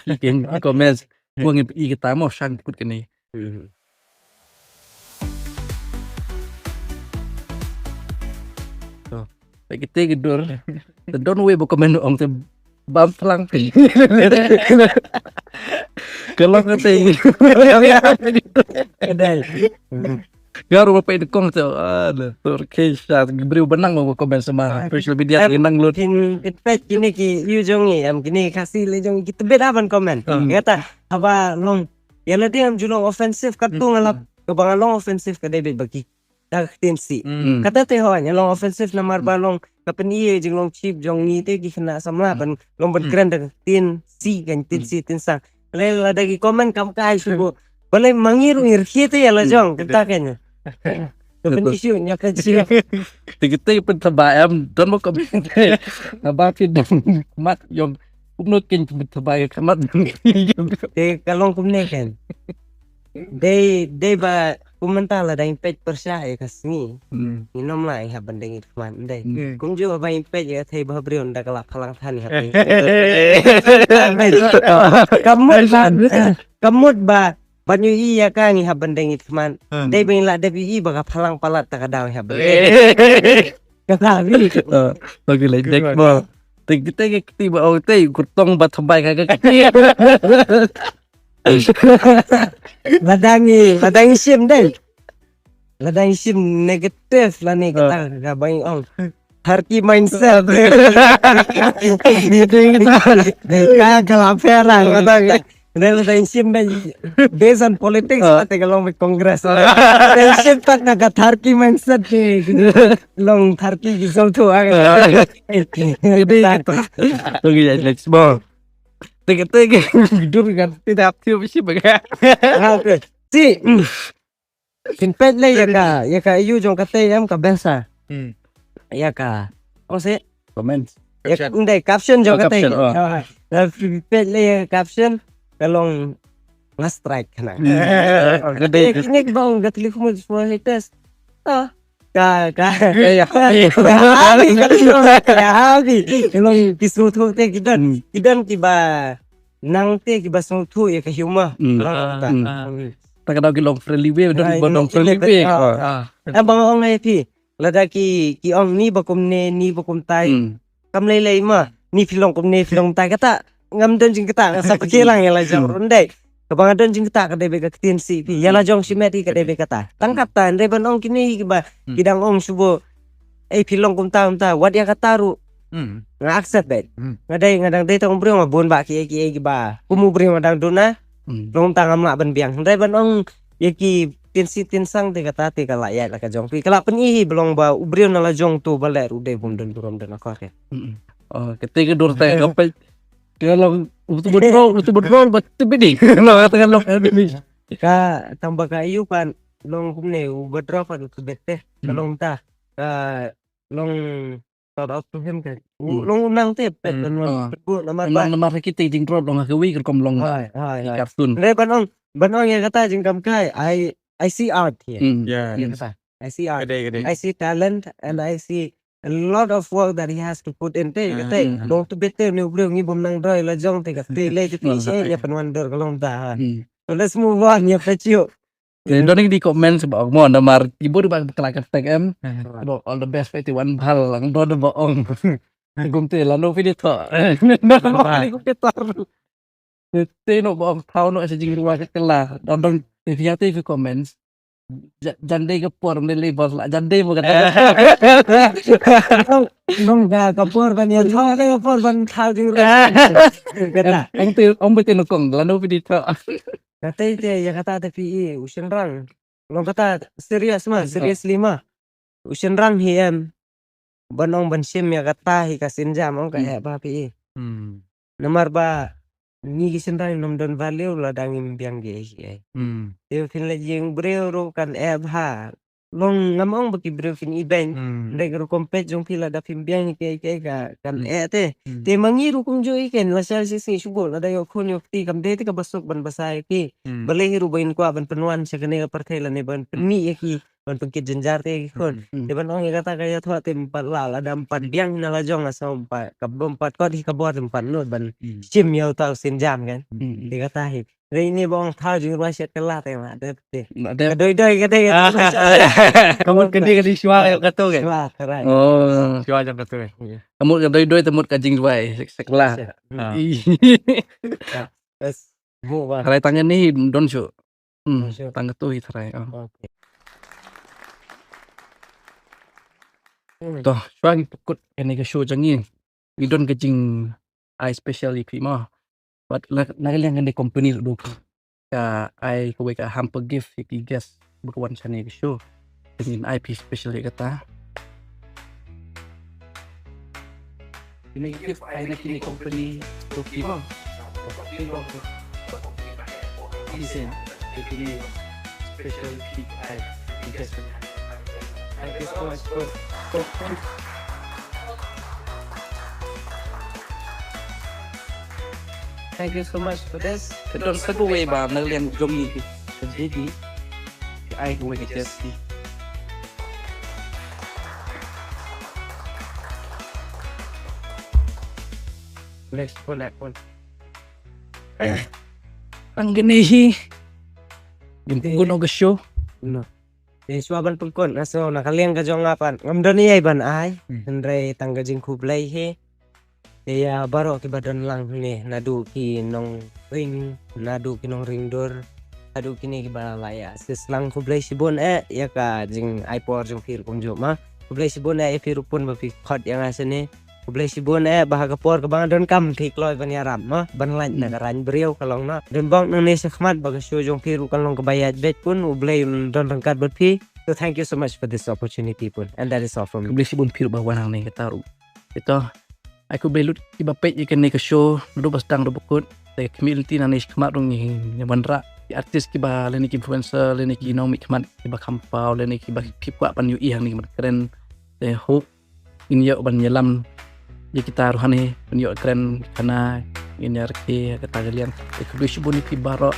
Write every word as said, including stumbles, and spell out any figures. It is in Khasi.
Ki ken ki comments. Ko ngi i kita mo shang kut kane. To. Te kite ki dur. Te don wei ba comment ong te bam phlang. Ka long kate. Ka dei. Nga ruh ba peit kong te, ah, tur ke sha briew ba nang ba comment sa ma social media ki nang lut. Kin peit kine ki yu jong ngi, em, kine Khasi le jong ngi, ki tbit ban comment. Kata haba long ïa lade em ju long offensive, katto nga lap, kaba nga long offensive ka dei beit ba ki da ka ktien sih. Kata te hooid, ïa long offensive namar ba long ka pyni ïa jinglong cheap jong ngi te ki khynnah samla ban long ban kren da ka ktien sih, ka ktien sih ktien sang. Lada ki comment kam kai shuh. Balei ma ngi ruh ngi rkhie te ïa la jong, kata kane. Ka pyni shuh, ïa ka shuh. Te kita pynthymmai em, don mo comment. Haba phi don khmat jong kumno kin pynthymmai khmat. Te ka long kumne kan. Dei, dei ba kum mynta lada ngi peit pyrshah ïa ka sngi. Ngi nym lah ngi hap ban deng ïa khmat, dei. Kumjuh ba ngi peit ïa thei ba briew da ka la phalang than ngi hap. Ka mut ba, ka mut ba ban ïohi ïa ka ngi hap ban deng ïa khmat. Dei ba ngi la dep ïohi ba ka phalang palat ta ka daw ngi hap ban. Ka sa ri. To ki lei dek mo. Te kita ki kti ba ong te kutong ba thymmai ka ka kti. Lada ngi, lada ngi shim dei. Lada ngi shim negative lane kata ka ba ngi ong. Turkey mindset. Ka ka la pera kata. Dei lada ngi shim dei based on politics, te ka long ba Congress. Lada ngi shim pat na ka turkey mindset te long turkey ki song tu. Te kata ke dur kan tidak tiup isi bagai. Si. Kin peit lei ïa ka, ïa ka yu jong kata em ka besa. Ïa ka. Ong si. Comment. Ïa ka ndai caption jong kata. Kin peit lei ïa ka caption ka long nga strike khnang. Ka dei kine ki bang ka teli kumut for haters. Ah. Ka, ka. Ïa, ïa. Abi, ka long, ka long ki sngewthuh te ki don. Ki don kiba nang te kiba sngewthuh ïa ka humor. Ta ka dei ki long friendly way, don kiba long friendly way. Em ba nga ong ïa phi. Lada ki, ki ong ni ba kumne, ni ba kumtai. Kam lei lei ma, ni phi long kumne, phi long kumtai kata. Ngam don jingkata, nga sa pyrkhat lang ïa la jong run dei. Kaba nga don jingkata ka dei beit ka ktien sih phi. Ïa la jong shimet i ka dei beit kata. Tang kata, hynrei ban ong kine kiba, ki dang ong shuh ba. Eh, phi long kumta kumta, wat ïa kata ruh. Nga accept beit. Nga dei, nga dang dei tang briew nga bun ba ki, ki, kiba. Kum u briew nga dang duna. Long tang ngam lah ban biang. Hynrei ban ong ïa ki ktien sih ktien sang te kata te ka la ïaid la ka jong phi. Ka la pyni hi ba long ba u briew na la jong to ba leh ruh dei bym don burom don akor ke. Oh, kata ka dur te ka peit. Ka long utu bedrol, utu bedrol ba te bidi. Long kata ka long bidi. Ka tang ba ka yu kan long kumne u bedrol kan utu bete. Ka long ta. Ka long shout out to him kan. U long u nang te peit kan long. Namar ba namar kita jingdrop long ka wi ka rukom long. Hai, hai, hai. Cartoon. Re ban ong, ban ong ïa kata jingkam kai. I, I see art here. Ïa kata. I see art. Ka dei, ka dei. I see talent and I see a lot of work that he has to put in te, kata. Long tu bete ni u briew ngi bym nang doi la jong te kata. Te le te te ïa pynwan dor ka long ta. So let's move on ïa pyrshah. Te don ki comments ba ong mo namar ki bud ba kala ka tek em. Ba all the best phi te wan bhal lang don ba ong. Kum te lano phi di tho. Kum te tar. Te no ba ong thaw no sa jingruwa ka kala. Don don te phi te phi comments. Jan dei ka por ne le bos la jan dei mo kata. Nong ka ka por ban ïa thaw ka por ban thaw jingruwa. Kata. Ong te ong ba te no kong lano phi di tho. Kata te ïa kata te phi i u shynrang. Long kata serious ma, seriously ma. U shynrang hi em. Ban ong ban shim ïa kata hi ka sienjam ong ka eh ba phi i. Namar ba ngi ki shynrang ngim don value lada ngim biang ki ei ki ei. Te phin leit ïeng briew ruh kan eh bha. Long ngam ong ba ki briew kin i beiñ. Dei ka rukom peit jong phi lada phim biang ki ei ki ei ka kan eh te. Te ma ngi ruh kumjuh i ken lashai shi sngi shuh lada ïoh khun ïoh kti kam dei te kaba suk ban basa ïa ki. Balei hi ruh ba ngin kwah ban pynwan sha kane ka pyrthei lane ban pynmih ïa ki. ban pynkit jynjar te ki khun. Hmm. Te ban ong ïa kata ka ïathuh te ym pat lah, lada ym pat biang na la jong nga sngew ym pat, ka bym pat kot hi ka bor te ym pat nud ban shim ïa uta u sienjam kan. Hmm. Te kata hi. Dei ine ba ong thaw jingrwai shet kylla te ma dep te. Ma dep. Ka doi doi ka dei. Ah. Ka mut ka dei ka dei shuwa ka kato ke? Shuwa, correct. Oh. Shuwa jong kato ke. Ka mut ka doi doi te mut ka jingrwai shet kylla. Shet. Ah. Ih. Ya. Bes. Mu ba. Tharai tang kane hi don shuh. Hmm, don shuh. Tang kato hi tharai. Oh. Okay. Hmm. To, shuwa ngi pynkut kane ka show jong ngi. Ngi don ka jingai special ïa phi mo. Bad na, na ka liang kane company ruh ka ai kawei ka hamper gift ïa ki guest ba ki wan shane ka show. Te ngin ai phi special ïa kata. Kine ki gift ai na kine company ruh ki bang. Ki bang. Ki sen. Kine special gift ai. Thank you so much for, for, for Thank you so much for this. Ka don sa kawei ba na liang jong ngi ki. Ka J D. Ka ai kawei ka jersey. Next one, next one. Tang kane hi. Ngim pynkut noh ka show. No. Te shuwa ban pynkut nga sngew na ka liang ka jong nga pat ngam don ei ei ban ai. Hmm. Hynrei tang ka jingkhublei hi. Te ïa baroh kiba don lang hangne, naduh ki nongring, naduh ki nongring dur, naduh kine kiba la ïa assist lang, khublei shibun eh ïa ka jingai por jong phi ruh kumjuh ma. Khublei shibun eh ïa phi ruh pun ba phi khot ïa nga shane. Khublei shibun eh ba ha ka por kaba nga donkam phi kloi ban ïarap ma, ban lait na ka rang briew ka long na. Don bok nangne shakhmat ba ka show jong phi ruh kan long kaba ïaid beit pun, U Blei un don ryngkat bad phi. So thank you so much for this opportunity pun. And that is all from me. Khublei shibun phi ruh ba wan hangne kata ruh. Ito, ai khublei lut kiba peit ïa kane ka show naduh ba sdang ruh ba kut. Te khmih lynti nangne shakhmat ruh ngi, ngi wanrah ki artist kiba lane ki influencer lane ki nongmihkhmat kiba kham paw lane kiba phi kwah ban ïohi hangne ban kren. Te hope ngin ïoh ban ïalam ïa kita ruh hangne, ban ïoh kren khana, ngin ïa rakhe ha kata ka liang. Te khublei shibun ïa phi baroh.